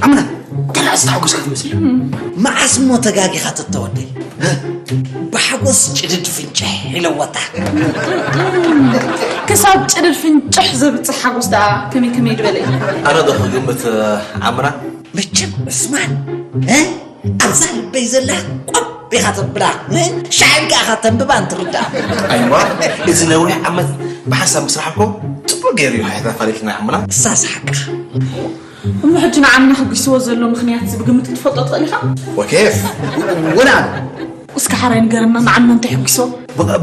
ኣምና ተላዕስ ተሓጎስካ ትመስል። መዓስ እሞ ተጋጊኻ ተተወደይ? ብሓጎስ ጭድድ ፍንጭሕ ኢለወታ። ክሳብ ጭድድ ፍንጭሕ ዘብፅሕ ሓጎስ ደኣ ከመይ ከመይ ድበለ እዩ። ኣረ ዶ ክግምት ዓምና? መቸም ዑስማን ኣብዛ ልበይ ዘላ ቆብ ኢኻ ተብላ። ሻዕብካ ኢኻ ተንብባ እንትርዳእ። ኣይዋ፣ እዚ ነዊሕ ዓመት ብሓንሳብ ምስራሕ እኮ ፅቡቅ ገይሩ እዩ። ሓይታ ፋሊትና ዓምና። እሳስ ሓቅኻ። እሞ ሕጂ ንዓምና ከጒስዎ ዘሎ ምኽንያት እዚ ብግምት ክትፈልጦ ትኽእል ኢኻ? ወኬፍ ወላ ኣነ እስከ ሓራይ ንገረና፣ ንዓምና እንታይ ከጒስዎ?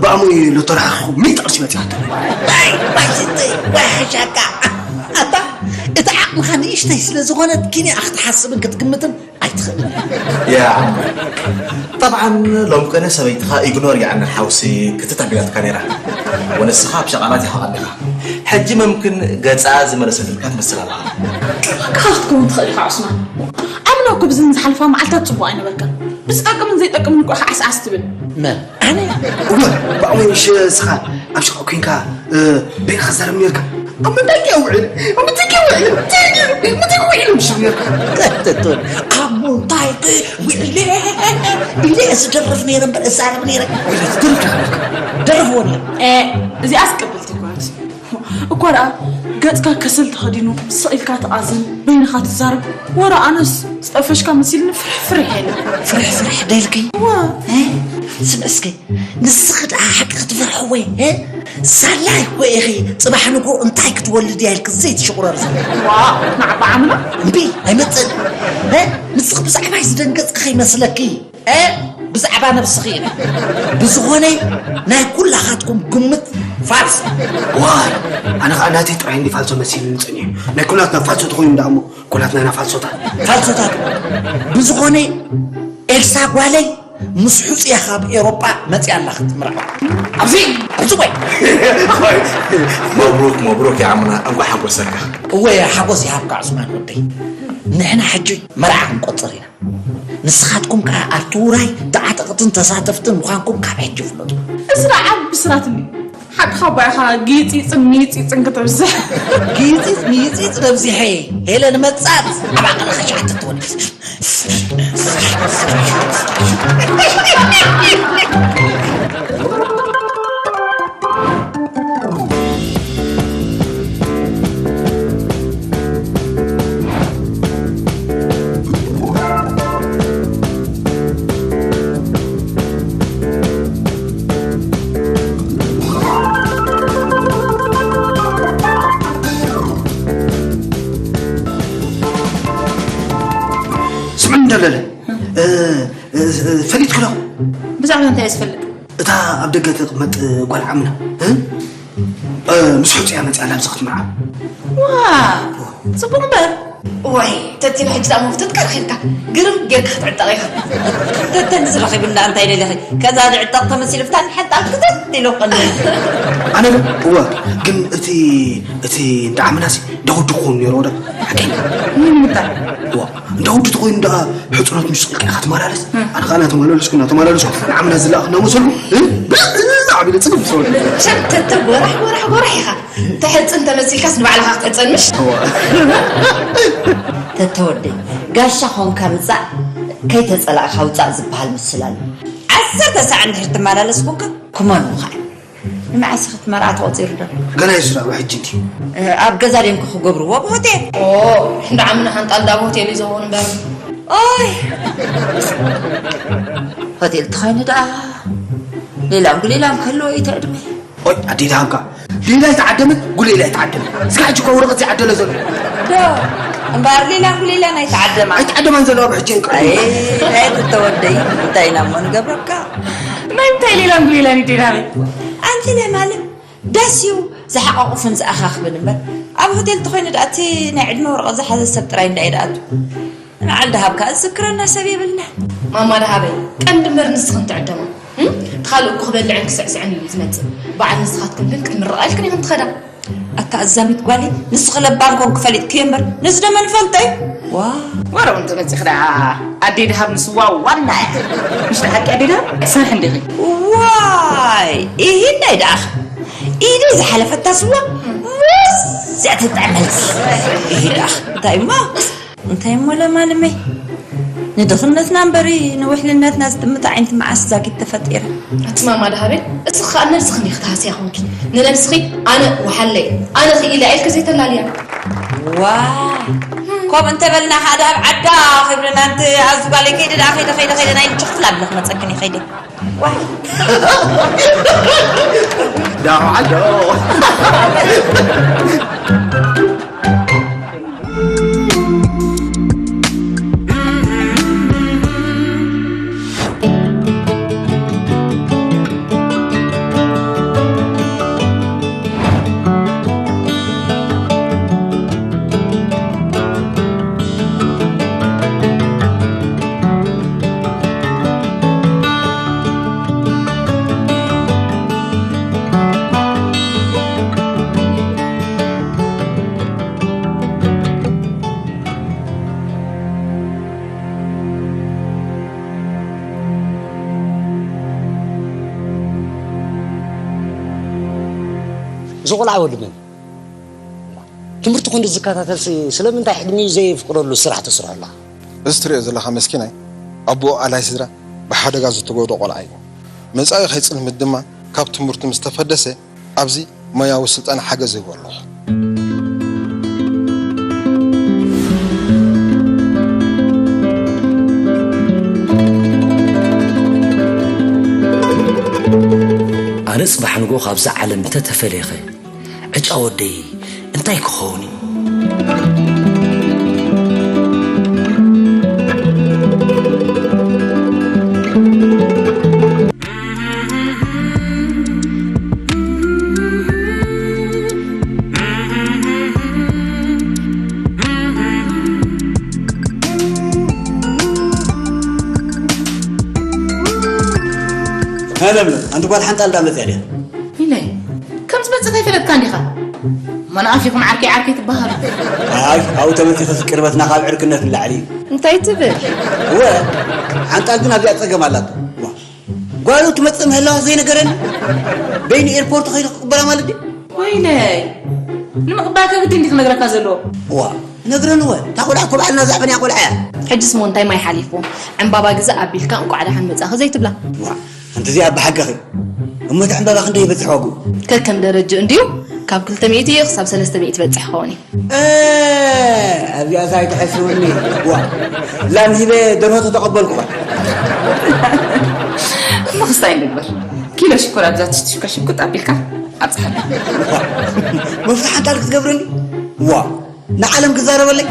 ብኣሙይ ሎቶራ ሚእቲ ቅርሺ መፂኣቶ። ዋሕሻካ ኣታ እቲ ዓቕምኻ ንእሽተይ ስለ ዝኾነት ኪንያ ክትሓስብን ክትግምትን ኣይትኽእልን። ያ ጠብዓን ሎም ከነ ሰበይትኻ ኢግኖር ይዓኒ ሓውሲ ክትታቢላትካ ነይራ። ወነስኻ ኣብ ሸቓላት ኢኻ ቀሊኻ። ሕጂ መምክን ገጻ ዝመለሰትልካ ትመስል ኣለኻ። ካኻ ክትከውን ትኽእል ኢኻ ዑስማን። ኣምና እኮ ብዝን ዝሓልፋ መዓልታት ጽቡቕ ኣይነበርካን። ብዝጠቅምን ዘይጠቅምን እኮ ኢኻ ዓስዓስ ትብል። መን? ኣነ? እወ፣ ብኣሙይ ምሽ ስኻ ኣብ ሽቓ ኮንካ በይንኻ ትዛረብ ነርካ። ኣብ ምንታይ ውዕል ኣብ ምንታይ ውዕል ምንታይ ውዕል ምሽ ነርካ። ተቶን ኣብ ምንታይ ውዕል ኢለ ዝደርፍ ነይረ እምበር እዛረብ ነይረ። ደርፍዎ ነይረ። እዚኣስ ቅብልቲ እኳ እኮ ደኣ ገጽካ ከሰል ተኸዲኑ ስቕ ኢልካ ትቓዝን በይንኻ ትዛረብ። ወረ ኣነስ ዝጠፈሽካ መሲልኒ ፍርሕ ፍርሕ ኢለ። ፍርሕ ፍርሕ ደልኪ? እዋ። ስምዒ እስኪ ንስኺ ደኣ ሓቂ ክትፈርሒ ወይ? ሳላይ እኮ ኢኺ ጽባሕ ንግሆ እንታይ ክትወልድ እያ ኢልኪ ዘይትሽቑረር ዘሎ። ዋ፣ ንዓባ ዓምና? እምቢ፣ ኣይመጽእን። ንስኺ ብዛዕባይ ዝደንገጽኪ ከይመስለኪ። እ ብዛዕባ ነብስኺ ኢና። ብዝኾነ ናይ ኩላኻትኩም ግምት ፋልስ። ዋይ ኣነ ኸዓ ናተይ ጥራይ እንዲ ፋልሶ መሲሉኒ ጸኒሑ። ናይ ኩላትና ፋልሶ ተኾይኑ ደኣ እሞ ኩላትና ኢና ፋልሶታት። ፋልሶታት። ብዝኾነ ኤልሳ ጓለይ ምስ ሕጹያ ካብ ኤሮጳ መጺኣ ኣላ ክትምርዓው። ኣብዚ ኣብዚ ወይ መብሩክ መብሩክ ይዓምና እንኳዕ ሓጎሰካ። እወ ሓጎስ ይሃብካ ዑስማን ወደይ። ንሕና ሕጂ መርዓ ክንቆጽር ኢና። ንስኻትኩም ከኣ ኣብቲ ውራይ ተዓጠቕትን ተሳተፍትን ምዃንኩም ካብ ሕጂ ፍለጡ። እዚ ደኣ ዓቢ ብስራት እንድዩ። ሓቅኻ እባ ኢኻ ጊጺጽን ሚጺጽን ከተብዝሕ። ጊጺጽ ሚጺጽ ነብዚሐ ሄለን መጻጽ ኣብ ዓቐንኻ ሸዓተ ትወድስ። ለለ፣ እ፣ እ፣ ፈሊጥኪ ዶ? ብዛዕባ እንታይ እየ ዝፈልጥ? እታ ኣብ ደገ ትቕመጥ ጓል ዓምና፣ እ? እ፣ ምስ ሕጹያ መጽያ ላብዚ ክትምርዓ። ዋ፣ ጽቡቕ እምበር። ዋይ፣ ተቲና ሕጂ ደኣ መፍትትካ ረኺብካ። ግርም ጌርካ ክትዕጠቕ ኢኻ። ተተን ዝረኺብ እንዳ እንታይ ደሊኺ? ከዛ ዝዕጠቕ ተመሲሉ ፍታን ሓጣል ክትት ኢሉ ቀንዲ። ኣነ ዶ? እወ፣ ግን እቲ፣ እቲ እንዳ ዓምናሲ ደጉዲ ክኾኑ ነይርዎ ዶ? ሓቀኛ። ንምንታይ? እዋ፣ እንዳ ወዲ ተኾይኑ ደኣ ሕጹናት ምስ ስቕልካ ኢኻ ትመላለስ? ኣነ ኸኣ እናተመላለስኩ፣ እናተመላለስኩ ንዓምና ዝለኣኽ እናመሰልኩ፣ እ? ብዕ፣ ብዕ፣ ዓቢለ ጽግም ዝሰወደ። ሸተተ ጎራሕ፣ ጎራሕ፣ ጎራሕ ኢኻ። ተሕጽን ተመሲልካስ ንባዕልኻ ክትሕጸን ምሽ? እዋ። ተተወደይ፣ ጋሻ ኾንካ ምጻእ፣ ከይተጸላእካ ውጻእ ዝበሃል ምስል ኣሎ። ዓሰርተ ሰዓት እንድሕር ትመላለስ ኮንካ፣ ክመኑ ኸኣ። ንመዓስ ኢኺ እቲ መርዓ ተቖጺሩ ዶ? ገና እዩ ስራብ፣ ሕጂ እንድዩ። እ፣ ኣብ ገዛ ድዮም ክገብርዎ? ኣብ ሆቴል? ኦ፣ እንዳ ዓምና ሓንጣል ዳ ኣብ ሆቴል እዩ ዝኸውን እምበር። ኦይ! ሆቴል ተኾይኑ ደኣ ሌላም ጉሌላም ክህልዎ እዩ እቲ ዕድመ። ኦይ፣ ኣደይ ደሃብካ። ሌላ ኣይተዓደመ፣ ጉሌላ ኣይተዓደመ። እስካ ሕጂ እኮ ወረቐት ዘይዓደለ ዘሎ። ዶ፣ እምበኣር ሌላን ጉሌላን ኣይተዓደማ። ኣይተዓደማን ዘለዋ ብሕጂ ይንቀ-። ኣይ፣ ኣይ፣ ተወደይ፣ እንታይ ኢና እሞ ንገብረካ? ናይ ምንታይ ሌላን ጉሌላን እዩ ደይናበይ? ኣንቲ ናይ ማለት ደስ እዩ ዝሓቋቑፍን ዝኣኻኽብን እምበር፣ ኣብ ሆቴል ተኾይኑ ደኣ እቲ ናይ ዕድመ ወረቐት ዝሓዘ ሰብ ጥራይ እንዳ እዩ ደኣቱ። ንዓል ደሃብካ ዝዝክረና ሰብ የብልና። ማማ ደሃበይ፣ ቀንዲ እምበር ንስኽን ትዕደማ። እም? እቲ ካልእ እኮ ክበልዕን ክስዕስዕን እዩ ዝመጽእ። በዓል ንስኻትክን ግን ክትምርቓ ኢልክን ኢኽን ትኸዳ። ኣታ ኣዛሚት ጓለይ፣ ንስኺ ለባም ኮንኪ ፈሊጥክዮ እምበር፣ ነዚ ደመ ንፈልጦ እዩ። ዋ። ወረ እውን ተመጺኺ ደኣ፣ ኣደይ ደሃብ ንስዋ ዋና እያ። ምሽ ደሓቂ ኣደይ ደሃብ? ስራሕ እንዲኺ? ዋይ፣ ኢሂ እንታይ ደኣኽ? ኢደይ ዝሓለፈታ ስዋ፣ ሙዝ እያ ትጥዕመልኪ። ኢሂ ደኣኽ፣ እንታይ እሞ? እንታይ እሞ ለማንመይ? ንድኽነትና እምበሪ ንውሕልነትና ዝጥምት ኣዒንቲ መዓስ ዛጊት ተፈጢራ? ኣቲ ማማ ደሃበይ፣ እስኺ ኸኣ ነብስኺ እንዲኺ ትሃስያ ኾንኪ። ንነብስኺ ኣነ ወሓለይ፣ ኣነ ክኢለ ኢልኪ ዘይተላልያ። ዋ፣ ከምኡ እንተበልና ኸኣ ደሃብ ዓዳ ኺብልና፣ ኣንቲ ኣዚ ጓለይ፣ ከይደ ደኣ፣ ከይደ፣ ከይደ፣ ከይደ፣ ናይ ንጭኽፍላ ብለ ክመጸክን እየ፣ ከይደ። ዋ። ደሃብ ዓዳ። እዚ ቆልዓ ወዲ መን? ትምህርቲ ክንዲ ዝከታተልሲ ስለምንታይ ዕድሚኡ ዘየፍቅደሉ ስራሕ ትስርሖ ኣለኻ? እዚ ትሪኦ ዘለኻ መስኪናይ ኣቦኡ ኣላይ ስድራ ብሓደጋ ዝተጎድኦ ቆልዓ እዩ። መጻኢ ከይጽልምት ድማ ካብ ትምህርቱ ምስ ተፈደሰ ኣብዚ ሞያዊ ስልጠና ሓገዝ ይህቦ ኣለኹ። ኣነ ጽባሕ ንግሆ ካብዛ ዓለም እንተተፈለየኸ ዕጫ ወደይ እንታይ ክኸውን እዩ? ሃይ ለምለም፣ ኣንቲ ጓል ሓንጣል ዳ መፅያ ድያ? ኢለይ፣ ከም ዝመፅእ ከይፈለጥካ እንዲኻ? እሞ ንኣፊኹም ዓርከይ ዓርከይ ትበሃሉ። ኣይ፣ ኣብኡ ተመፂኽስ ቅርበትና ካብ ዕርክነት ንላዕሊ እዩ። እንታይ ትብል? እወ፣ ሓንጣል ግን ኣብዚኣ ፀገም ኣላቶ። ዋ፣ ጓሉ ትመፅእ ምህላዋ ዘይነገረኒ? በይኒ ኤርፖርት ከይዱ ክቕበላ ማለት ድዩ? ወይለይ፣ ንምቕባል ከግዲ እንዲ ክነግረካ ዘለዎ። ዋ፣ ነግረኒ ወ፣ እታ ቆልዓ እኮ ባዕልና ዝዓበናያ ቆልዓ እያ። ሕጅስ እሞ እንታይ ማይ ሓሊፍዎ? ዕምባባ ግዛእ ኣቢልካ እንቋዕ ደሓን መጻእኺ ዘይትብላ። ዋ፣ ኣንቲ እዚኣ ብሓቅኺ። እሞ እቲ ዕምባባ ክንደይ ይበጽሕ ዋግኡ? ከከም ደረጅኡ እንድዩ፣ ካብ ክልተ ሚእቲ ክሳብ ሰለስተ ሚእቲ ይበጽሕ ክኸውን እዩ። እ፣ ኣብዚኣስ ኣይትሐስውኒ። ዋ፣ ላም ሂበ ደርሆ ተተቐበልኩ። እሞ ክስታይ ንግበር። ኪሎ ሽኮር ኣብዛ ትሽትሽኮ ሽጉጥ ኣቢልካ ኣብጽሓልና። ዋ፣ መፍትሓ እንታይ ክትገብረኒ? ዋ፣ ንዓለም ክዛረበለይ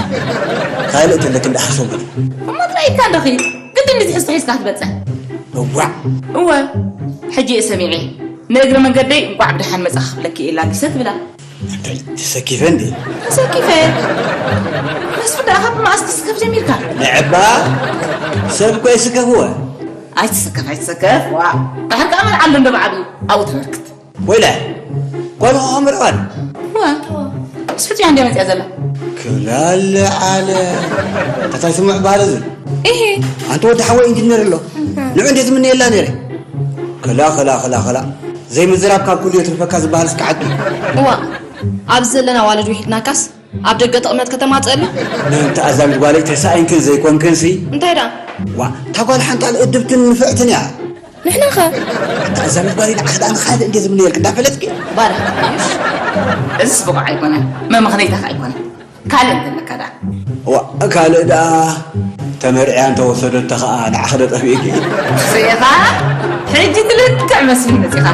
ካልእ ተለክ እንዳ ሓሶም። እሞ ጥራይ ኢልካ እንዶ ኺድ። ግድን እዚ ሕዝቶ ሒዝካ ክትበጽሕ። እዋዕ። እወ፣ ሕጂ እየ ሰሚዐ። ንእግሪ መንገደይ እንቋዕ ብደሓን መጻኻ ክብለኪ እየ ላጊሰ ትብላ። እንታይ ተሰኪፈ እንዴ? ተሰኪፈ። መስፍን ደኣ ካብ መኣስ ትስከፍ ጀሚርካ? ንዕባ ሰብ እኮ ይስከፍዎ። ኣይትስከፍ፣ ኣይትስከፍ። ዋ፣ ድሓር ከኣ መርዓ ኣሎ እንዶ ብዓብዩ ኣብኡ ተበርክት። ወይለ፣ ቆልዑ ከምርዖን። ዋ፣ ስፍትያ እንድያ መጽያ ዘላ። ክላለ ዓለ። እንታይ ስምዕ ባህል እዚ? እሄ። ኣንቲ ወዲ ሓወይ ኢንጂነር ኣሎ። ንዑ እንዴት ምንየላ ነይረ? ክላ፣ ክላ፣ ክላ፣ ክላ። ዘይምዝራብ ካብ ኩሉ የትርፈካ ዝበሃል እስከ ሓቂ። እዋ፣ ኣብዚ ዘለና ዋልድ ውሒድናካስ ኣብ ደገ ተቕመጥ ከተማጽኣሉ? ምእንቲ ኣዛብድ ጓለይ ተሳኢንክን ዘይኮንክንሲ? እንታይ ደኣ? ዋ፣ እታ ጓል ሓንጣል እድብትን ንፍዕትን እያ። ንሕና ኸ? እታ ኣዛብድ ጓለይ ንዓኽ ደኣ ንኻልእ እንዴ ዝምነየልክ እንዳፈለጥኪ? ባዳ። እዚስ ብቑዕ ኣይኮነን። መመኽነይታ ኸ ኣይኮነን። ካልእ እንተለካ ደኣ? ዋ፣ ካልእ ደኣ ተመርዕያ እንተወሰደቶ ኸኣ ንዓኺ ዶ ጠፊእኪ? ስኢኻ? ሕጂ ትልክዕ መስሊ መጺኻ።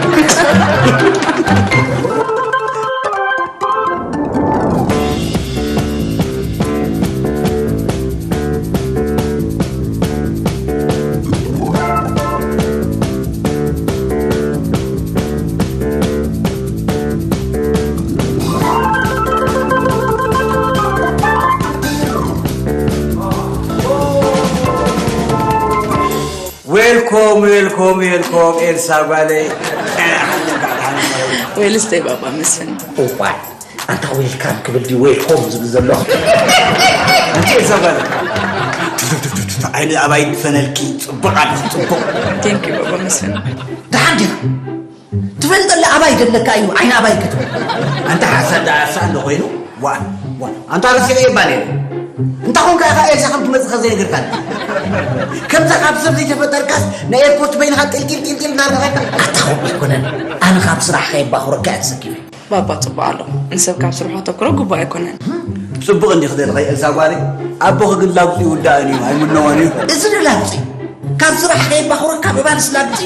ዌልኮም፣ ዌልኮም፣ ዌልኮም ኤልሳ ጓለይ። ዌልስተይ ባባ መስፍን። እዋይ፣ ኣንታ ዌልካም ክብል ድዩ ዌልኮም ዝብል ዘሎ? ኣንቲ ኤልሳ ጓለይ። ዓይኒ ኣባይ ድፈነልኪ፣ ጽቡቕ ኣለኺ፣ ጽቡቕ። ቴንክ ዩ ባባ መስፍን። ደሓን ዲኻ? ትፈልጠለ ኣባይ ደለካ እዩ፣ ዓይኒ ኣባይ ክትብል። ኣንታ ሓሳድ ደኣ ኣሳ እንዶ ኮይኑ፣ ዋ፣ ዋ፣ ኣንታ ረሲዐ ይባል የለ። እንታ ኾንካ ኢኻ ኤልሳ ከም ትመጽእ ከ ዘይነገርካኒ? ከምዛ ካብ ሰብ ዘይተፈጠርካስ፣ ናይ ኤርፖርት በይንኻ ጢልጢል ጢልጢል እናረኸብካ። ኣታ ኾም ኣይኮነን፣ ኣነ ካብ ስራሕ ከየባኹረካ እየ ተሰኪፈ። ባባ ጽቡቕ ኣሎ፣ ንሰብ ካብ ስርሑ ከተኩሮ ግቡእ ኣይኮነን። ጽቡቕ እንዲኺ ደለኺ ኤልሳ ጓለይ፣ ኣቦኺ ግን ላግጺ ይውዳእን እዩ፣ ኣይምነዎን እዩ። እዚ ንላግጺ፣ ካብ ስራሕ ከየባኹረካ ምባልስ ላግጺ?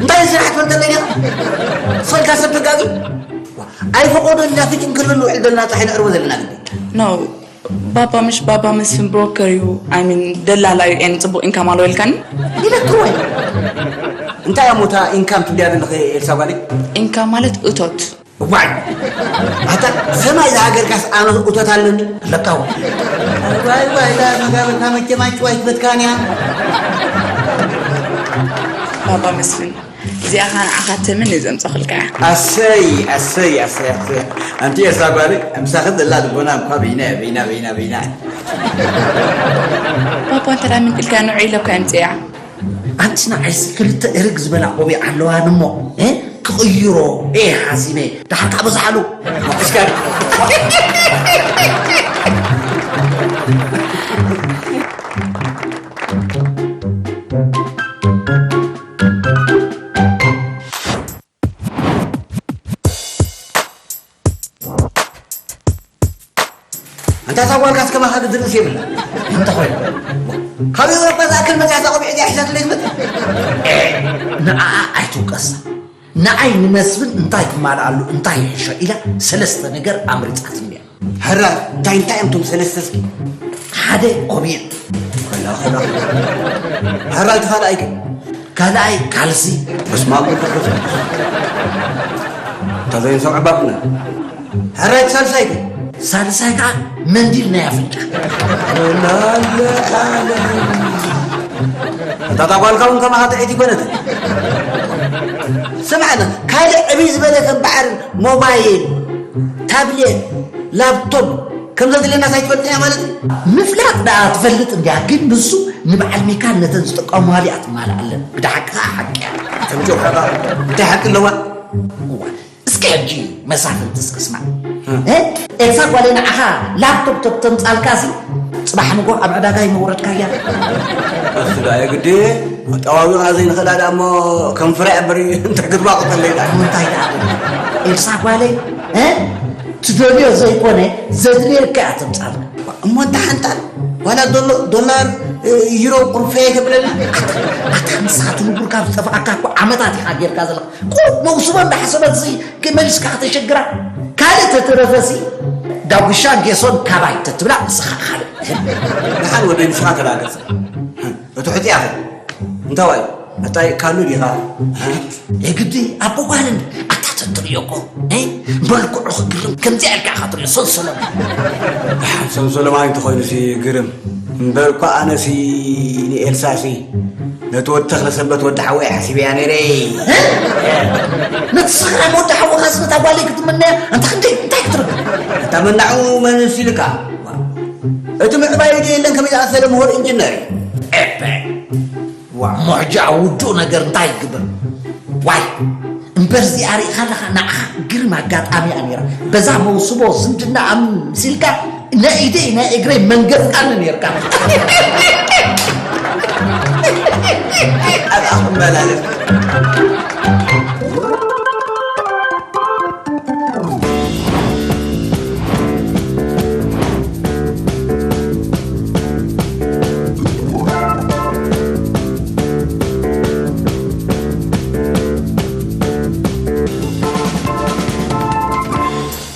እንታይ ስራሕ ትፈልጠለይ ዲኻ? ስቕ ኢልካ ሰብ ተጋጊ? ኣይፈቐዶ ኢልና ፍጭም ክንብል ንውዕል ዘለና ጻሒ ነዕርቦ ዘለና ግዲ። ኖ፣ ባባ ምሽ ባባ መስፍን ብሮከር እዩ፣ ኣይ ሚን ደላላ እዩ፣ ኤን ጽቡቕ ኢንካም ኣለዎ ኢልካኒ? ኢለኪ ወይ? እንታይ እሞ እታ ኢንካም ትብልያ ዘለኺ ኤልሳ ጓለይ? ኢንካም ማለት እቶት። ዋይ! ኣታ ሰማይ ዝሃገርካስ ኣነ እቶት ኣለኒ ኣለካ ወይ? ዋይ ዋይ፣ እዛ መጋበርካ መቸም ኣጭዋይ ትበትካን እያ። ባባ መስፍን፣ እዚኣ ኸኣ ንዓኻ ተመን እየ ዘምጻኽልካ እያ። ኣሰይ፣ ኣሰይ፣ ኣሰይ፣ ኣሰይ። ኣንቲ ኤልሳ ጓለይ፣ ምሳኺ ዘላ ልቦና እኳ በይና እያ፣ በይና፣ በይና፣ በይና። ባባ፣ እንተ ደኣ ምንጢልካ ንዑ ኢለካ የምጽእያ። ኣንቲ ንዓይሲ ክልተ እርግ ዝበላ ቆቢዕ ኣለዋኒ እሞ፣ እ፣ ክቕይሮ እየ ሓሲበ። ደሓር ከኣ በዝሓሉ። እስከ ኣንታ እዛ ጓልካስ ከማኻ ግድንስ የብላ። እንተ ኾይኑ፣ ካብ ኤውሮጳ ዝኣክል መጽያ እዛ ቆቢዕ እዚኣ ሒዛትለይ ትመጽእ? ኤ፣ ንዓኣ ኣይትውቀሳ። ንዓይ ንመስፍን እንታይ ክማልኣሉ፣ እንታይ ይሕሾ ኢላ ሰለስተ ነገር ኣምሪጻትኒ እያ። ሕራይ፣ እንታይ እንታይ እዮም እቶም ሰለስተ እስኪ? ሓደ ቆቢዕ። ከላ፣ ከላ። ሕራይ፣ እቲ ካልኣይ ከ? ካልኣይ ካልሲ። በስመ ኣብ ወወልድ ወመንፈስ ቅዱስ። እንታ ዘይንሰምዖ ባብና። ሕራይ፣ እቲ ሳልሳይ ከ? ሳልሳይ ከኣ መንዲል ናይ ኣፍንጫ። ላለ፣ ላለ። እታ ጓልካ እውን ከማኻ ጥዕይቲ ኣይኮነትን። ስምዓና፣ ካልእ ዕብይ ዝበለ ከም በዓል ሞባይል፣ ታብሌት፣ ላፕቶፕ ከም ዘድልየናስ ኣይትፈልጥን እያ ማለት እዩ? ምፍላጥ ደኣ ትፈልጥ እንድያ፣ ግን ንሱ ንበዓል ሚካል ነተን ዝጥቀምዋሉ እያ ትማልኣለን። ግዳ ሓቂ ከኣ ሓቂ እያ። ከምጆ ከኣ እንታይ ሓቂ ኣለዋ? እዋ፣ እስኪ ሕጂ መሳፍንቲ እስኪ ስማዕ። እ? እ? ኤልሳ ጓለይ ንዓኻ ላፕቶፕ ተምጻልካሲ፣ ጽባሕ ንጎ ኣብ ዕዳጋ ይመውረድካያ። እሱ ደኣ የግዲ ጠዋዊቕና ዘይንኽእላ ደኣ እሞ ከም ፍረ እምበር እንተ ግርባ ቁጠለይ ደኣ። እሞ እንታይ ደኣ ትብል? ኤልሳ ጓለይ፣ እ? ትደልዮ ዘይኮነ ዘድልየካ እያ ተምጻልካ። እሞ እንተ ሓንጣል ዋላ ዶሎ-፣ ዶላር፣ እ፣ ዩሮ፣ ቁርፌ ተብለና። ኣታ፣ ኣታ ንስኻ እቲ ንቡር ካብ ዝጠፍኣካ እኮ ዓመታት ኢኻ ጌርካ ዘለኻ። ቁሩብ መውስቦ እንዳሓሰበትሲ መሊስካ ከተሸግራ። ካልእ ተተረፈሲ ዳጉሻን ጌሶን ካባይ ተትብላ ንስኻ ካልእ። ንሓን ወደ ንስኻ ተላገጽ። እቲ ሕጥያኸ እንታዋይ ኣጣይካሉ ዲኻ? የግዲ ኣቦ ጓልን ኣታ ተትርእዮ እኮ፣ እ? መልክዑ ክግርም፣ ከምዚኣ ኢልካ ኢኻ ትርእዮ፣ ሰንሰለማ። ሰንሰለማ እንተኾይኑሲ ግርም። እምበር እኳ ኣነሲ ንኤልሳሲ ነቲ ወዲ ተኽለ ሰንበት ወዲ ሓወይ ሓሲበያ ነይረ። እ? ነቲ ሰኽራም ወዲ ሓወኻስ ነታ ጓለይ ክትምነያ፣ ኣንታ ክንደይ፣ እንታይ ክትረክብ? እታ መናዑ መን ሲልካ? እቲ ምዕባይ ድዩ የለን ከመይ ዝኣሰለ ምሁር ኢንጂነር እዩ። ኤፐ። ዋ። ሞሕጃ ውዱእ ነገር እንታይ ይግበር? ዋይ። እምበር እዚኣ ርኢኻ ኣለኻ፣ ንዓኻ ግርም ኣጋጣሚ እያ ነይራ። በዛ መውስቦ ዝምድና ኣምሲልካ ናይ ኢደይ ናይ እግረይ መንገፍካኒ ነይርካ። ኣብኣ ክመላለስ።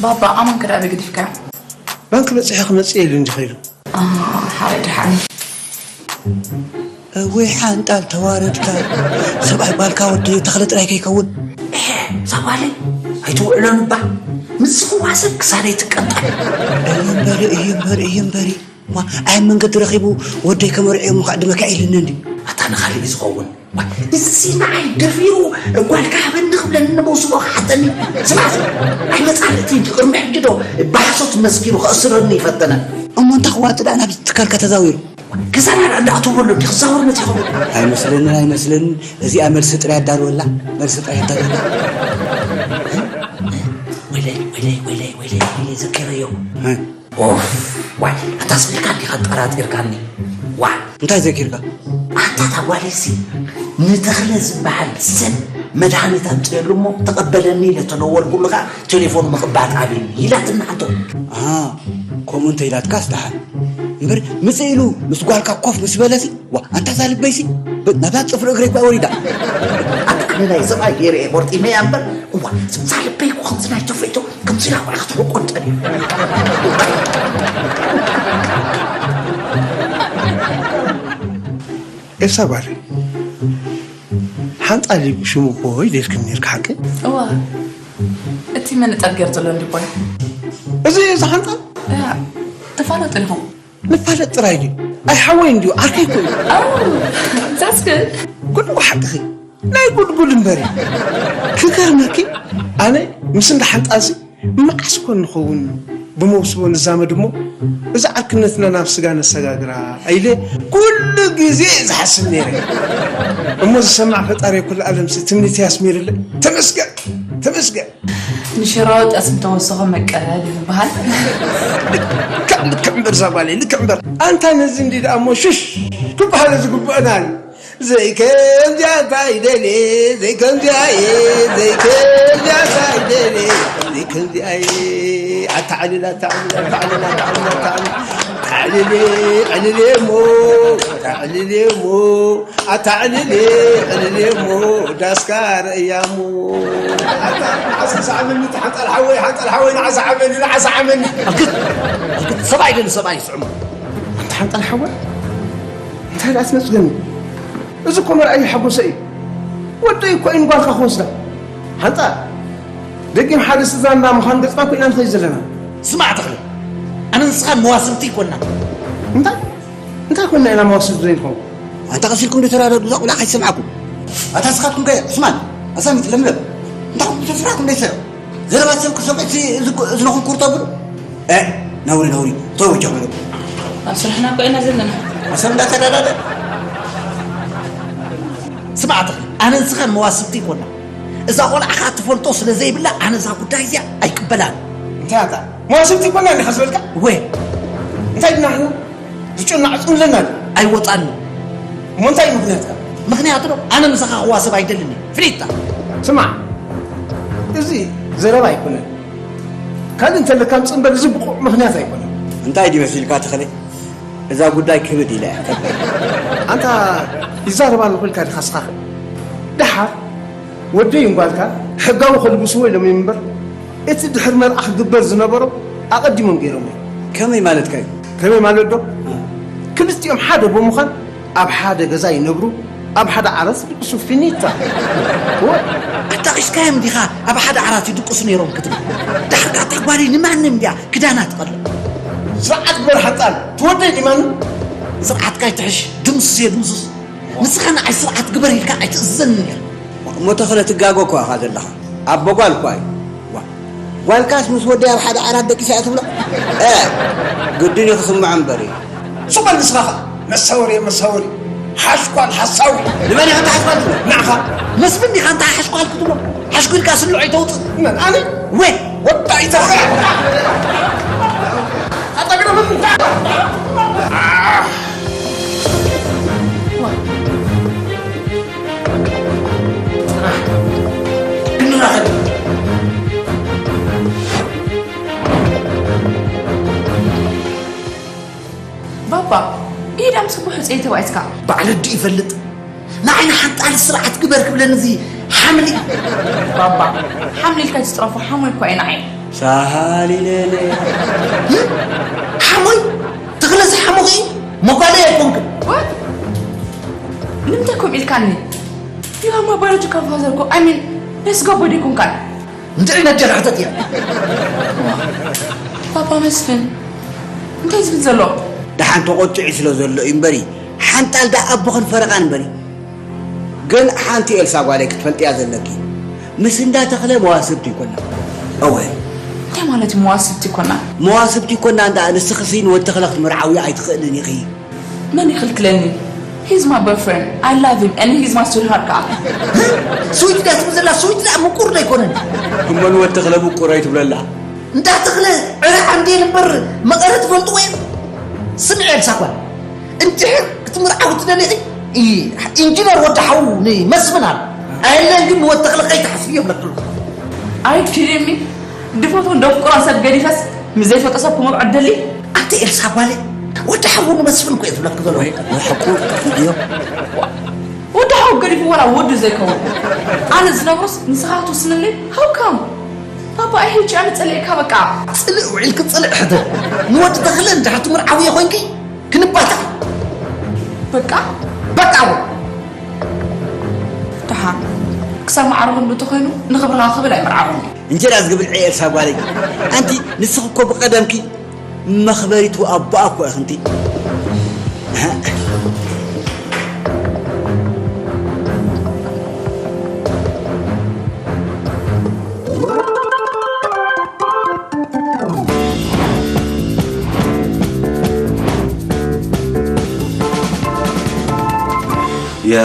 ባባ ኣማን ከዳ በግዲፍካ? ባንክ በጺሐ ክመጽእ ኢሉ እንጂ ኸይዱ። ኣሃ፣ ሓራይ ደሓን። እወይ ሓንጣል ተዋረድካ። ሰብኣይ ባልካ ወዲ ተኽለ ጥራይ ከይከውን። እዛ ጓለይ ኣይትውዕሎን እባ። ምስ ዝኽዋ ሰብ ክሳደይ ትቀንጠል። እየ እምበሪ፣ እየ እምበሪ፣ እየ እምበሪ። ዋ፣ ኣይ መንገዲ ረኺቡ ወደይ ከመርዕዮ ምዃዕ ድመካ ኢልኒ እንዲ። ኣታ ንኻልእ እዩ ዝኸውን። ዋ፣ እዚሲ ንዓይ ደፊሩ ጓልካ ሃበኒ ክብለኒ ንመውስቦ ክሓተኒ። ስማዕ፣ ኣይመጻልእቲ እንዲ ቅድሚ ሕጂ ዶ ብሓሶት መስኪሩ ከእስረኒ ይፈተነ። እሞ እንታ ክዋጥ ደኣ ናብ ትካልካ ተዛዊሩ? ክሳራ እንዳ ኣተወሎ እንዲ ክዛወር መጺኹ። ኣይመስለንን፣ ኣይመስለንን። እዚኣ መልሲ ጥራይ ኣዳልወላ፣ መልሲ ጥራይ ኣዳልወላ። ወይለይ፣ ወይለይ፣ ወይለይ፣ ወይለይ፣ ወይለይ፣ ዘኪረዮ። እ? ኦፍ፣ ዋይ፣ ኣታ ስልካ እንዲኻ ጠራጢርካኒ። ዋ። እንታይ ዘኪርካ? ኣታ እታ ጓለይሲ ንተኽለ ዝበሃል ሰብ መድሃኒት ኣምፅኤሉ እሞ ተቐበለኒ ኢለ ተደወልኩሉ ኸዓ ቴሌፎን ምቕባጥ ኣብዩኒ ኢላትና ሕቶ። ኣሃ፣ ከምኡ እንተ ኢላትካስ ደሓን። እምበር ምፅእ ኢሉ ምስ ጓልካ ኮፍ ምስ በለሲ፣ ዋ፣ ኣንታ እዛ ልበይሲ፣ ብ-፣ ናብዛ ፅፍሪ እግረይ እኳ ወሪዳ። ኣታ ኣነ ናይ ሰብኣይ ገይረ እየ ቆርጢመያ እምበር፣ እዋ፣ እዛ ልበይ እኮ ከምዚ ናይ ተፈይቶ፣ ከምዚ ኢላ ቆልዓ ክትሕቆን ጠልዩ። ኤልሳ ጓለይ፣ ሓንጣል እዩ ሽሙ እኮ ኢልክኒ ነይርኪ ሓቂ? እዋ፣ እቲ መነጸር ገይሩ ዘሎ እንዲ እኮ እዩ። እዚ፣ እዚ ሓንጣል? እያ፣ ተፋለጡ ኢኹም። ንፋለጥ ጥራይ ድዩ? ኣይ ሓወይ እንድዩ፣ ዓርከይ እኮ እዩ። ኣው፣ that's good። ጉድ እኮ ሓቅኺ። ናይ ጉድጉድ እምበር እዩ። ክገርመኪ፣ ኣነ ምስ እንዳ ሓንጣልሲ መዓስ ኮን ንኸውን ብመውስቦ ንዛመድ እሞ፣ እዛ ዓርክነትና ናብ ስጋ ነሰጋግራ ኢለ ኩሉ ግዜ ዝሓስብ ነይረ። እሞ ዝሰማዕ ፈጣሪ ኩሉ ዓለምሲ ትምኒት ያስሚርለ። ተመስገን፣ ተመስገን። ንሽሮ ጠስሚ ተወሰኸ መቀረ ዝበሃል። ልክዕ፣ ልክዕ እምበር እዛ ጓለይ፣ ልክዕ እምበር። ኣንታ ነዚ እንዲ ደኣ እሞ ሽሽ ክበሃል ዝግብአና እዩ። ዘይከምዚኣ እንታይ ደልየ፣ ዘይከምዚኣ እየ፣ ዘይከምዚኣ እንታይ ደልየ፣ ዘይከምዚኣ እየ። ኣታዕልል፣ ኣታዕልል፣ ኣታዕልል፣ ኣታዕልል፣ ኣታዕልል። ኣታዕልል፣ ዕልል እሞ፣ ኣታዕልል እሞ፣ ኣታዕልል፣ ዕልል እሞ፣ ዳስካ ረእያ እሞ። ኣታ፣ ንዓሰ ሰዓመኒ፣ ሓንጣል ሓወይ፣ ሓንጣል ሓወይ፣ ንዓሰ ዓመኒ፣ ንዓሰ ዓመኒ። ኣልክት፣ ኣልክት፣ ሰብኣይ ግን ሰብኣይ ይስዕሞ። ኣንታ ሓንጣል ሓወይ፣ እንታይ ደኣ ትነጽገኒ? እዚ እኮ መርኣዩ ሓጎሰ እዩ። ወደይ እኮ እዩ ንጓልካ ክወስዳ። ሓንጣል፣ ደጊም ሓደ ስድራ እንዳ ምዃን ገጽካ እኮ ኢና ንኸይድ ዘለና። ስማዕ ተኽለ፣ ኣነ ንስኻን መዋስብቲ ኣይኮንና። እንታይ? እንታይ ኮንና ኢና መዋስብቲ ዘይንኸውን? ኣንታ ቀስ ኢልኩም ዶ ተረዳድኡ፣ እዛ ቆልዓ ከይትሰምዓኩም። ኣታ ንስኻትኩም ከ፣ ዑስማን፣ ኣሳሚት፣ ለምለም፣ እንታይ ኮንኩም ተስራሕኩም ደይሰ? ዘረባ ሰብ ክሰምዕ እዚ፣ እዚ፣ እዚ ነኹም ኩር ተብሉ? እ፣ ነውሪ፣ ነውሪ። ተው፣ ጀምሩ። ኣብ ስራሕና እኮ ኢና ዘለና። ኣብ ሰብ እንዳተዳዳደ። ስማዕ፣ ኣታ፣ ኣነ ንስኻን መዋስብቲ ኣይኮና። እዛ ቆልዓ ኸኣ ትፈልጦ ስለ ዘይብላ፣ ኣነ እዛ ጉዳይ እዚኣ ኣይቅበላን። እንታይ ኣታ? መዋስብቲ ኣይኮና እንዲኻ ዝበልካ? ወይ። እንታይ ድና ንሕና? ዝጭናዕ ጹም ዘለና ድዩ? ኣይወጻኒ። እሞ እንታይ እዩ ምኽንያትካ? ምኽንያቱ ዶ? ኣነ ምሳኻ ክዋሰብ ኣይደልን እየ። ፍሊጥታ። ስማዕ፣ እዚ ዘረባ ኣይኮነን። ካልእ እንተለካ ምጽእ እምበር፣ እዚ ብቑዕ ምኽንያት ኣይኮነን። እንታይ ድዩ መሲልካ ተኽለ? እዛ ጉዳይ ክብድ ኢላ እያ። ኣንታ ይዛረብ ኣለኹ ኢልካ ዲኻ ስኻ? ደሓር ወደይ ጓልካ ሕጋዊ ከልግስዎ ኢሎም እዮም እምበር፣ እቲ ድሕሪ መርዓ ክግበር ዝነበሮ ኣቐዲሞም ገይሮም እዮም። ከመይ ማለትካ እዩ? ከመይ ማለት ዶ? ክልቲኦም ሓደ ብምዃን ኣብ ሓደ ገዛ ይነብሩ፣ ኣብ ሓደ ዓራት ይድቅሱ። ፊኒታ። ኣጣቒስካዮም ዲኻ? ኣብ ሓደ ዓራት ይድቅሱ ነይሮም ክትብል? ዳሕርካ እታ ጓለይ ንማንም ድያ ክዳና ትቐልዕ? ስርዓት ግበር ሓንጻል፣ ትወደይ ድዩ ማንም? ስርዓትካ ይትሕሽ፣ ድምስስ እየ ድምስስ። ንስኻ ንዓይ ስርዓት ግበር ኢልካ ኣይትእዝዘንን ኢኻ። እሞ ተኽለ ትጋገ እኮ ኢኻ ዘለኻ። ኣቦ ጓል እኳ እዩ። ዋ፣ ጓልካስ ምስ ወደይ ኣብ ሓደ ዓራት ደቂሳ እያ ትብሎ? እ፣ ግድን እዩ ክስምዖ እምበር እዩ። ስቕ በል ንስኻ ኸኣ። መሳወሪ እየ መሳወሪ። ሓሽኳል ሓሳዊ። ንመን ኢኻ እንተ ሓሽኳል ትብሎ? ንዓኻ። መስፍን ዲኻ እንተ ሓሽኳል ክትብሎ? ሓሽኲልካ ስሉዕ ኣይተውፅእ። መን ኣነ? ወይ! ወጣ ይተኸ። ኣጠግረ ምን ባባ፣ ኢዳ ምስ ብሑ ጸይተባይስካ። ባዕለ ዲ ይፈልጥ። ንዓይ ንሓንጣል ስርዓት ግበር ክብለኒ እዚ ሓምሊ። ባባ፣ ሓምሊ ኢልካ ትጽረፎ ሓሞይ እኮ እየ ንዓይ። ሳሃሊለለ። ሓሞይ? ተኽለሲ ሓሞኺ? መጓለይ ኣይኮንክን። What? ንምንታይ ከምኡ ኢልካኒ? You are my biological father እኮ። I mean, let's go body ኮንካን። እንታይ ዓይነት ጀላሕተት እያ? ፓፓ መስፍን፣ እንታይ ዝብል ዘሎ? ደሓን ተቖጢዑ ስለ ዘሎ እዩ እምበሪ፣ ሓንጣል ደኣ ኣቦኽን ፈረቓን እምበሪ። ግን ሓንቲ ኤልሳ ጓለይ ክትፈልጥያ ዘለኪ፣ ምስ እንዳ ተኽለ መዋስብቲ ይኮና። እወ። እንታይ ማለት እዩ መዋስብቲ ይኮና? መዋስብቲ ይኮና እንዳ ንስኽሲ ንወዲ ተኽለ ክትምርዓዊ ኣይትኽእልን ኢኺ። መን ይኽልክለኒ? He's my boyfriend. I love him and he's my sweetheart ከኣ። ስዊት ድያ ትብል ዘላ? ስዊት ደኣ ምቁር ዶ ኣይኮነን? እሞ ንወዲ ተኽለ ምቁር ኣይትብለላ። እንዳ ተኽለ ዕረ ዓንዴል እምበር መቐረ ትፈልጥዎ እዮም? ስምዒ ኤልሳ ጓል፣ እንድሕር ክትምርዓዊ ትደሊኺ፣ ኢ-፣ ኢንጂነር ወዲ ሓዉ ንመስፍን ኣሎ። ኣየለን ግን ንወዲ ተኽለ ከይትሓስብዮ እብለኪ ኣለኹ። Are you kidding me? ድፈትዎን ደፍቅሮን ሰብ ገዲፈስ ምስ ዘይፈልጦ ሰብ ክምርዖ ትደሊ? ኣንቲ ኤልሳ ጓለይ፣ ወዲ ሓዉ ንመስፍን እኮ እየ ዝብለኪ ዘለኹ። ወይ፣ ወይ ሓቁ እዩ። ወዲ ሓው ገዲፉ ዋላ ወዱ ዘይከውን። ኣነ ዝነግሮስ ንስኻ ትውስንለይ? How come? ፓፓ፣ I hate you፣ ኣነ ጸሊኤካ በቃ። ጽልእ ውዒልኪ ጽልእ ሕደር። ንወዲ ተኽለ እንድሕር ትምርዓውዮ ኮይንኪ ክንባታዕ። በቃ? በቃ እወ። ደሓን ክሳብ ማዕርኹም እንተኾይኑ ንኽብርኻ ክብል ኣይምርዓኹም። እንጀራ ዝግብል ዕየ ኤልሳ ጓለይ። ኣንቲ ንስኺ እኮ ብቐደምኪ መኽበሪቱ ኣቦኣ እኮ ኢኽንቲ። ያ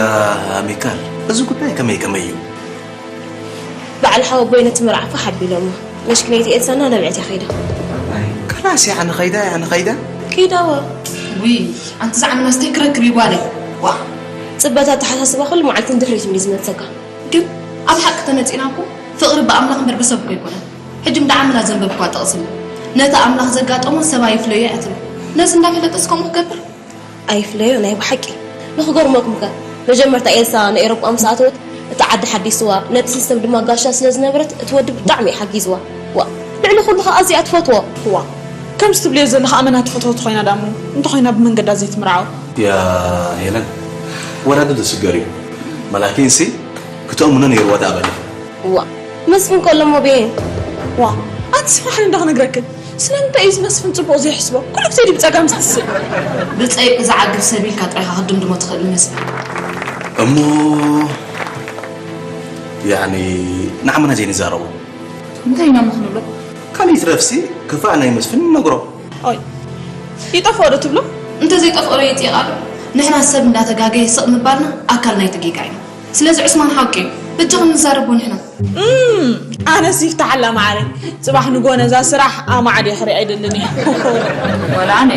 ሚካል፣ እዚ ጉዳይ ከመይ ከመይ እዩ? በዓል ሓወቦይ ነቲ መርዓ ፋሕ ኣቢሎሞ። መሽክነይቲ ኤልሳና ናብ ዕትያ ከይዳ። ኣይ፣ ከላስ እያ ንኸይዳ፣ እያ ንኸይዳ። ከይዳዋ። ውይ፣ ኣንቲ ዛዕምናስ እንታይ ክረክብ እዩ ጓለይ? ዋ። ጽበት ኣተሓሳስባ ኩሉ መዓልቲ ንድሕሪት እንድዩ ዝመልሰካ። ግን ኣብ ሓቂ ተመጺእና እኮ ፍቕሪ ብኣምላኽ እምበር ብሰብ እኮ ኣይኮነን። ሕጂ ምድዓምና ዘንበብኳ ጥቕሲ ኣሎ። ነቲ ኣምላኽ ዘጋጠሞ ሰብ ኣይፍለዮ እያ ትብል። ነዚ እንዳፈለጠስ ከምኡ ክገብር? ኣይፍለዮ ናይ ብሓቂ። ንኽገርመኩም ከ፣ መጀመርታ ኤልሳ ንኤውሮጳ ምስ ኣተወት፣ እቲ ዓዲ ሓዲስዋ፣ ነቲ ሲስተም ድማ ጋሻ ስለ ዝነበረት፣ እቲ ወዲ ብጣዕሚ እዩ ሓጊዝዋ። ዋእ፣ ልዕሊ ኩሉ ኸኣ ኣዝያ ትፈትዎ። ዋእ፣ ከምዚ ትብልዮ ዘለኺ ኣመና ትፈትዎ ተኾይና ደኣ እሞ፣ እንተኾይና ብመንገዳ ዘይትምርዓው? ያ ሄለን፣ ወላዲ ዝስገር እዩ። መላኪንሲ ክተእምኖ ነይርዋ ደኣ በለ። ዋእ፣ መስፍን ከሎ እሞ ቤን። ዋእ፣ ኣንቲ ስማሕኒ እንዶ ክነግረክን። ስለምንታይ እዩ እዚ መስፍን ጽቡቕ ዘይሕስቦ? ኩሉ ግዜ ድዩ ብጸጋም ዝትስእ? ብጸይቂ ዝዓግብ ሰብ ኢልካ ጥራይ ኢኻ ክትድምድሞ ትኽእል መስፍን። እሞ፣ ያኒ፣ ንዓመና ዘይንዛረቦ? እንታይ ኢና እሞ ክንብሎ? ካልእ ይትረፍሲ፣ ክፋእ ናይ መስፍን ንነግሮ። ኦይ፣ ይጠፍኦ ዶ ትብሎ? እንተ ዘይጠፍኦ ዶ የጥይቓ ዶ? ንሕና ሰብ እንዳተጋገየ ስቕ ምባልና ኣካል ናይቲ ጌጋ ኢና። ስለዚ ዑስማን ሓቂ እዩ። በጃኹም ንዛረቦ ንሕና። እም፣ ኣነስ ይፍታሓላ መዓረይ። ጽባሕ ንግሆ ነዛ ስራሕ ኣማዕድየ ክሪኣ ኣይደልን እየ። ወላ ኣነ።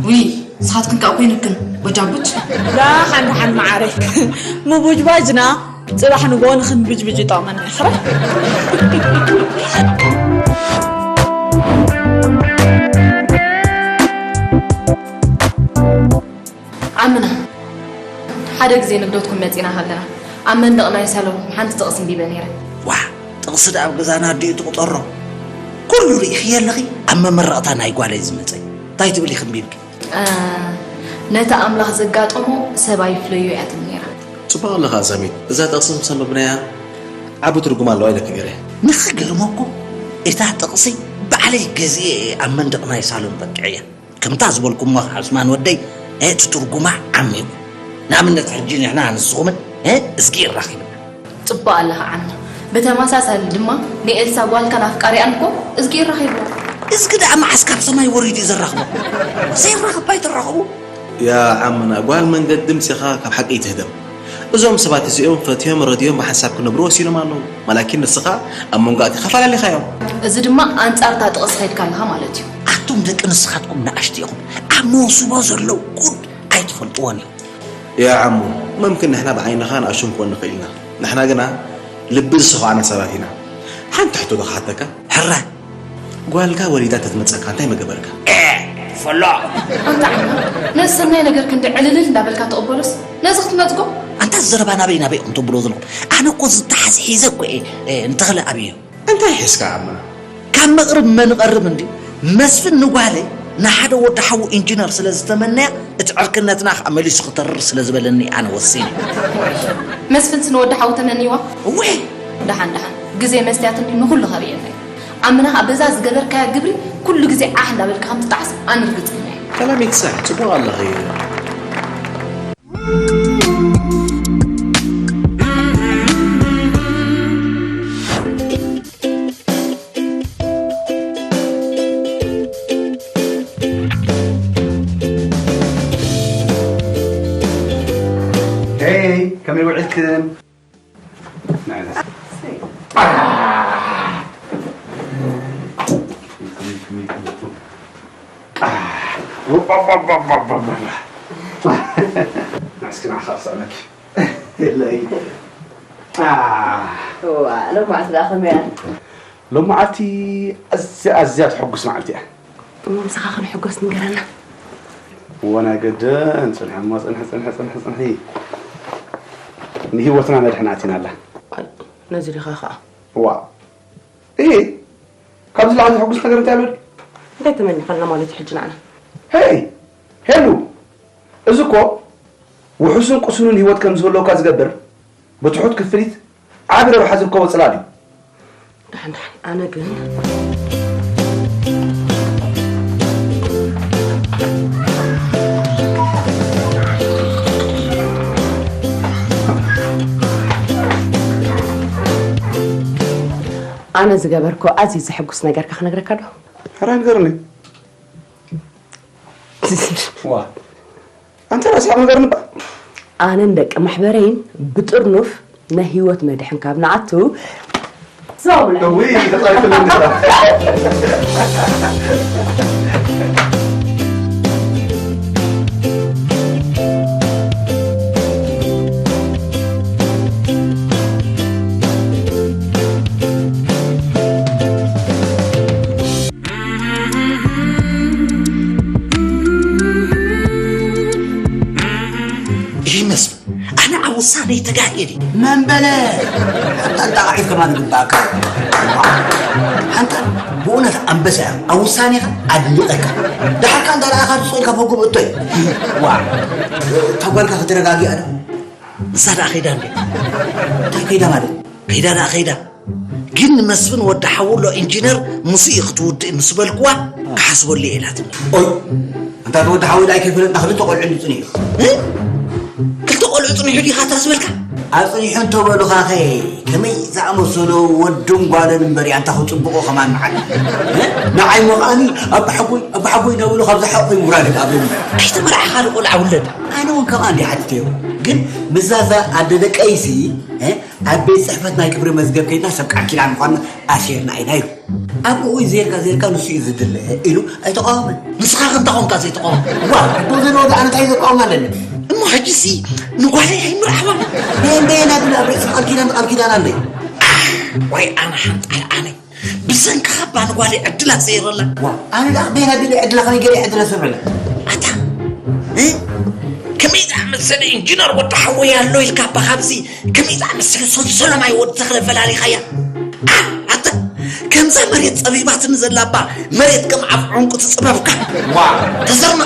ውይ፣ ንስኻትክን ከኣ ኮይንክን፣ በጃቡጅ። ደሓን ደሓን መዓረይ። ምቡጅባጅና ጽባሕ ንግሆ ንኽንብጅብጅ ይጠቕመና እዩ። ዓምና፣ ሓደ ግዜ ንግደትኩም መጺና ከለና፣ ኣብ መንደቕ ናይ ሳሎንኩም ሓንቲ ጥቕሲ ኣንቢበ ነይረ። ዋእ፣ ጥቕሲ ደኣ ኣብ ገዛና ኣዲኡ ትቑጸሮ። ኩ፣ ኩሉ ርኢኽዮ ኣለኺ። ኣብ መመረቕታ ናይ ጓለይ ዝመጸ እንታይ ትብሊ ክንቢልኪ? ነቲ ኣምላኽ ዘጋጠሞ ሰብ ኣይፍለዮ እያ ትብል ነይራ። ጽቡቕ ኣለኻ ሳሚት፣ እዛ ጥቕሲ ምስ ኣንበብናያ ዓቢ ትርጉም ኣለዋ ኢለኪ ነይረ። ንኽገርመኩም እታ ጥቕሲ ባዕለይ ገዚኤ እየ ኣብ መንደቕ ናይ ሳሎን በቂዐያ። ከምታ ዝበልኩሞ ዓስማን ወደይ እቲ ትርጉማ ዓሚቑ። ንኣብነት ሕጂ ንሕና ንስኹምን እዝጊ ይራኺብና። ጽቡቕ ኣለኻ ዓሚ። ብተመሳሳሊ ድማ ንኤልሳ ጓልካን ኣፍቃሪኣን እኮ እዝጊ ይራኺብዎ። እዝጊ ደኣ መዓስ ካብ ሰማይ ወሪዱ እዩ ዘራኽቦ? ዘይራኽብ ኣይትራኽቡ። ያ ዓምና ጓል መንገዲ ምጺኻ ካብ ሓቂ ይትህደም። እዞም ሰባት እዚኦም ፈትዮም ረድዮም ብሓንሳብ ክነብሩ ወሲኖም ኣለዉ። ማላኪን ንስኻ ኣብ መንጎ ኣቲኻ ፈላሊኻዮም። እዚ ድማ ኣንጻር እታ ጥቕሲ ኸይድካ ኣለኻ ማለት እዩ። ኣቱም ደቂ ንስኻትኩም ንኣሽቱ ኢኹም። ኣብ መውስቦ ዘሎ ጉድ ኣይትፈልጥዎን ኢኹም። ያ ዓሙ መምክን ንሕና ብዓይንኻ ንኣሽቱ ክንኮን ንኽእል ኢና። ንሕና ግና ልቢ ዝሰኹዓና ሰባት ኢና። ሓንቲ ሕቶ ዶ ክሓተካ? ሕራይ ጓልካ ወሊዳ ተትመጸካ እንታይ ምገበርካ? ኤ! ፈሎ! ኣንታ ዓና ነዚ ሰናይ ነገር ክንዲ ዕልልል እንዳበልካ ትቕበሎስ ነዚ ክትነጽጎ? ኣንታ እዚ ዘረባ ናበይ ናበይ ኢኹም ተብሎ ዘለኹም? ኣነ እኮ ዝተሓዝ ሒዘ እኮ እየ እንተኽለ ኣብዮ። እንታይ ሒዝካ ኣምና? ካብ መቕርብ መንቐርብ እንድዩ መስፍን ንጓለይ ንሓደ ወዲ ሓዉ ኢንጂነር ስለ ዝተመነያ እቲ ዕርክነትና ከዓ መሊሱ ክተርር ስለ ዝበለኒ ኣነ ወሲነ። መስፍንስ ንወዲ ሓዉ ተመንይዋ? እወ! ደሓን ደሓን ግዜ መስትያት እንድዩ ንኹሉ ከርእየና እዩ። ኣምና ከዓ በዛ ዝገበርካያ ግብሪ ኩሉ ግዜ ዓሕ እንዳበልካ ከም ትጠዓስ ኣነ ርግጸኛ እየ። ጠላሚት ሳሕ ጽቡቕ ኣለኺ። Hey, ከመይ ውዒልክን? ሎማዓንቲ ደኣ ከመይ እያ? ሎማዓንቲ ኣዝያ ኣዝያ ትሕጉስ መዓልቲ እያ። እሞ ምሳኻ ክንሕጎስ ንገረና። እወ ናይ ገደን ጽንሒ እሞ ጽንሒ ጽንሒ ጽንሒ ጽንሒ ንህይወትና ነድሕን ኣቲና ኣላ። ነዚ ዲኻ ኸኣ? ዋእ እሂ ካብዚ ላዕሊ ዘሐጉስ ነገር እንታይ ኣሎ ድዩ? እንታይ ተመኒኻልና ማለት እዩ ሕጂ ንዓና? ሄይ ሄሉ እዚ እኮ ውሑስን ቁሱንን ህይወት ከም ዝህልወካ ዝገብር ብትሑት ክፍሊት ዓቢ ረብሓ ዝርከቦ ጽላል እዩ። ደሓን ደሓን ኣነ ግን ኣነ ዝገበርኮ ኣዝዩ ዘሐጉስ ነገርካ ክነግረካ ዶ? ሕራይ ንገርኒ። ዋ ኣንተ ራስኻ ነገር ንባ ኣነን ደቂ ማሕበረይን ብጥርኑፍ ናይ ህይወት መድሕን ካብ ንኣቱ እውይ ተጻይፍልኒ ስራ ይመስል ኣነ ኣብ ውሳነይ ተጋሂደ። መን በለ? ኣንጣጣ ቃዒት ከማን ይግባእካ። ኣንታ ብእውነት ኣንበሳ እያ። ኣብ ውሳኔኻ ኣድኒቐካ። ድሓርካ እንዳ ረኣኻ ትስቕ ኢልካ ፈጉም እቶይ። ዋ እታ ጓልካ ከተረጋጊኣ ዶ? ንሳ ደኣ ከይዳ እንዴ? እንታይ ከይዳ ማለት? ከይዳ ደኣ ከይዳ። ግን ንመስፍን ወዲ ሓውሎ ኢንጂነር ምስኡ ክትውድእ ምስ በልክዋ ክሓስበሉ እየ ኢላትኒ። ኦይ ኣንታ እቲ ወዲ ሓውሎ ኣይከይፈለጥና ክልተ ቆልዑ እንድዩ ጽኒሑ። እ? ክልተ ቆልዑ ጽኒሑ ዲኻ እታ ዝበልካ? ኣጽኒሑ እንተበሉኻኸ ከመይ ዝኣመሰሉ ወድን ጓልን እምበር እያ እንታ ክጽብቑ ከማን መዓል። እ? ንዓይ ሞ ከኣኒ ኣባሓጎይ ኣባሓጎይ እንዳበሉ ካብ ዝሓቑ ይውራድ ይብሉ። ከይተመርዓኻ ንቆልዓ ውለድ። ኣነ እውን ከምኣ እንድየ ሓቲተዮ። ግን ምስዛ እዛ ኣደ ደቀይሲ እ? ኣብ ቤት ጽሕፈት ናይ ክብሪ መዝገብ ከይድና ሰብ ቃል ኪዳን ምዃንና ኣሲርና ኢና ኢሉ። ኣቦኡ ዜርካ ዜርካ ንሱ እዩ ዝድለ ኢሉ ኣይተቃወመን። ንስኻ ከ እንታይ ኮንካ ዘይተቃወም? ዋ ኣቦ ዘለዎ ደኣ እንታይ ዘቃወም ኣለኒ? እሞ ሕጂሲ ንጓለይ ኣይምርዓዋን። በየን በየን ኣቢሉ ኣብ ርእሲ ቃል ኪዳን ቃል ኪዳን ኣለዩ። ኣሕ ዋይ ኣነ ሓንጣል ኣነ። ብሰንክኻ እባ ንጓለይ ዕድላ ሰይረላ። ዋ ኣነ ደኣ በየን ኣቢለ ዕድላ ከመይ ገይረ ዕድላ ሰብረላ? ኣታ እ? ከመይ ዝኣመሰለ ኢንጂነር ወዲ ሓወይ ኣሎ ኢልካ እባ ካብዚ ከመይ ዝኣመሰለ ሰንሰለማይ ወዲ ተኽለ ፈላሊኻያ? ኣታ እዛ መሬት ጸቢባትኒ ዘላ እባ፣ መሬት ከም ዓፍ ዑንቁ ትጽበብካ። ዋ። ተሰማ፣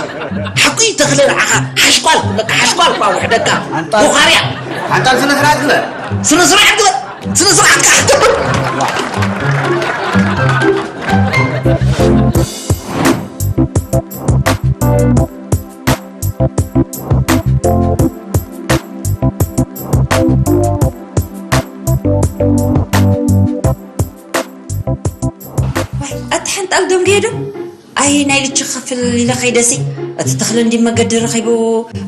ሓቁ እዩ ተኽለ ንዓኻ ሓሽኳል ክብለካ፣ ሓሽኳል እኳ ውሕደካ። ሓንጣል፣ ቦኻርያ። ሓንጣል ስነ ስርዓት ግበር። ስነ ስርዓት ግበር። ስነ ስርዓት ግበር። ዋይ፣ ኣቲ ሓንጣል ደንጉየ ዶ? ኣይ፣ ናይ ልቺ ክኸፍል ኢለ ኸይደሲ፣ እቲ ተኽለ እንዲ መገዲ ረኺቡ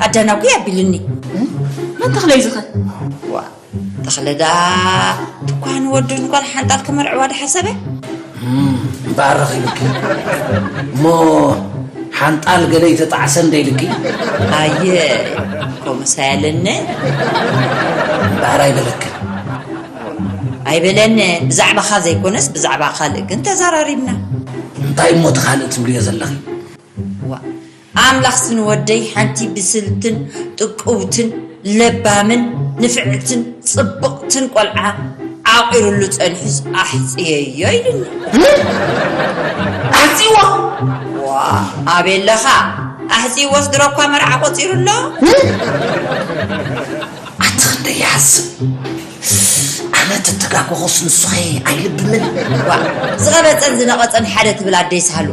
ኣዳናጉ ኣቢልኒ። መን ተኽለ እዩ ዝኸ? ዋ፣ ተኽለ ደኣ ትኳን ወዱን ጓል ሓንጣል ክመርዕዋ ድሓሰበ? እምበኣር ረኺቡኪ። እሞ ሓንጣል ገለ ይተጣዕሰ እንደ ኢልኪ? ኣየ፣ ከምኡስ ኣያለነ። እምበኣር ኣይበለክን። ኣይበለነ፣ ብዛዕባኻ ዘይኮነስ ብዛዕባ ካልእ ግን ተዘራሪብና። እንታይ እሞ እቲ ካልእ ትብልዮ ዘለኺ? ዋ፣ ኣምላኽሲ ንወደይ ሓንቲ ብስልትን ጥቅውትን ለባምን ንፍዕትን ጽብቕትን ቆልዓ ዓቒሩሉ ጸኒሑስ ኣሕጽየዮ ኢሉኒ። ኣሕጺዎ? ዋ፣ ኣበይ ኣለኻ? ኣሕጺዎስ ድሮ እኳ መርዓ ቆጺሩ ኣሎ። ኣቲ ክንደይ ይሓስብ። ኣነ ተተጋገኹስ ንሱኸ ኣይልብምን። ዋ፣ ዝቐበጸን ዝነቐጸን ሓደ ትብል ኣደይ ሳህሉ።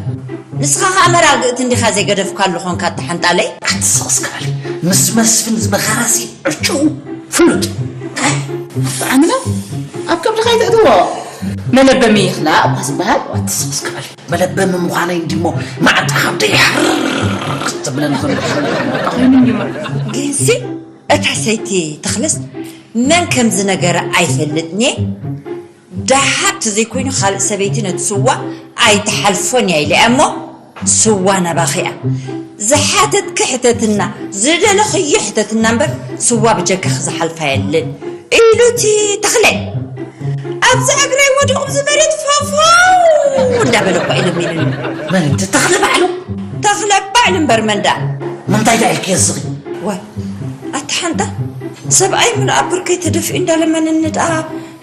ንስኻ ኸኣ መራግእቲ እንዲኻ ዘይገደፍካሉ ኾንካ ኣታ ሓንጣለይ። ኣቲ ስቕ እስከ በሊ። ምስ መስፍን ዝመኸረሲ ዕጭኡ ፍሉጥ። ኣይ፣ ኣታ ዓምና ኣብ ከብድኻ ይተእትዎ። መለበሚ ይኽላእ እኳ ዝበሃል። ኣቲ ስቕ እስከ በሊ። መለበሚ ምዃነይ እንዲሞ መዓጣ ከብደይ ሕርር ትብለኒ ከሎ። ኮይኑኒ እሞ። ግንሲ እታ ሰይቲ ተኽለስ መን ከም ዝነገረ ኣይፈልጥን እየ። ደሃብ ተዘይኮይኑ ካልእ ሰበይቲ ነቲ ስዋ ኣይትሓልፎን እያ ኢለ እያ እሞ፣ ስዋ ናባኺ እያ። ዝሓተትኪ ሕተትና፣ ዝደለኽዮ ሕተትና እምበር፣ ስዋ ብጀካኺ ዝሓልፋ የለን ኢሉ እቲ ተኽለ። ኣብዚ እግረይ ወዲቑ ኣብዚ መሬት ፋፋው እንዳበለ እኳ እዩ ለሚኑኒ። መን እቲ ተኽለ ባዕሉ? ተኽለ ባዕሉ እምበር መን ደኣ? ምንታይ ደኣ ኢልክዮ እስኺ? ዋይ፣ ኣታ ሓንጣ፣ ሰብኣይ ምሉእ ኣብ ብርከይ ተደፊኡ እንዳለመነኒ ደኣ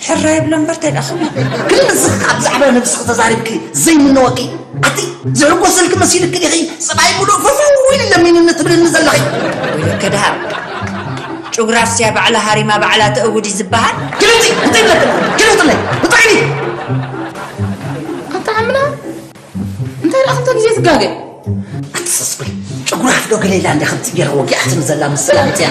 ሕራይ ይብሎ እምበር እንታይ ደኣ ክብል? ግን ንስኺ ከኣ ብዛዕባ ነብስኺ ተዛሪብኪ ዘይምነወኪ? ኣቲ ዝሕጎሰልኪ መሲልኪ ዲኺ? ሰብኣይ ምሉእ ፍፍው ኢሉ ለሚኑኒ ትብልኒ ዘለኺ? ወይለከ ደሃብ። ጭጉራፍስያ ባዕላ ሃሪማ ባዕላ ተእውድ እዩ ዝበሃል። ግለጺ፣ እንታይ ይብለኪ? ግለጥለይ፣ እንታይ ኢሊ? ኣታ ዓምና፣ እንታይ ደኣ ክንተ ግዜ ትጋገ? ኣቲ ስቕ በሊ፣ ጭጉራፍ ዶ ገለ ኢላ እንድያ ከምቲ ገይራ ወጊዓትኒ ዘላ ምስ ሰላምትያ።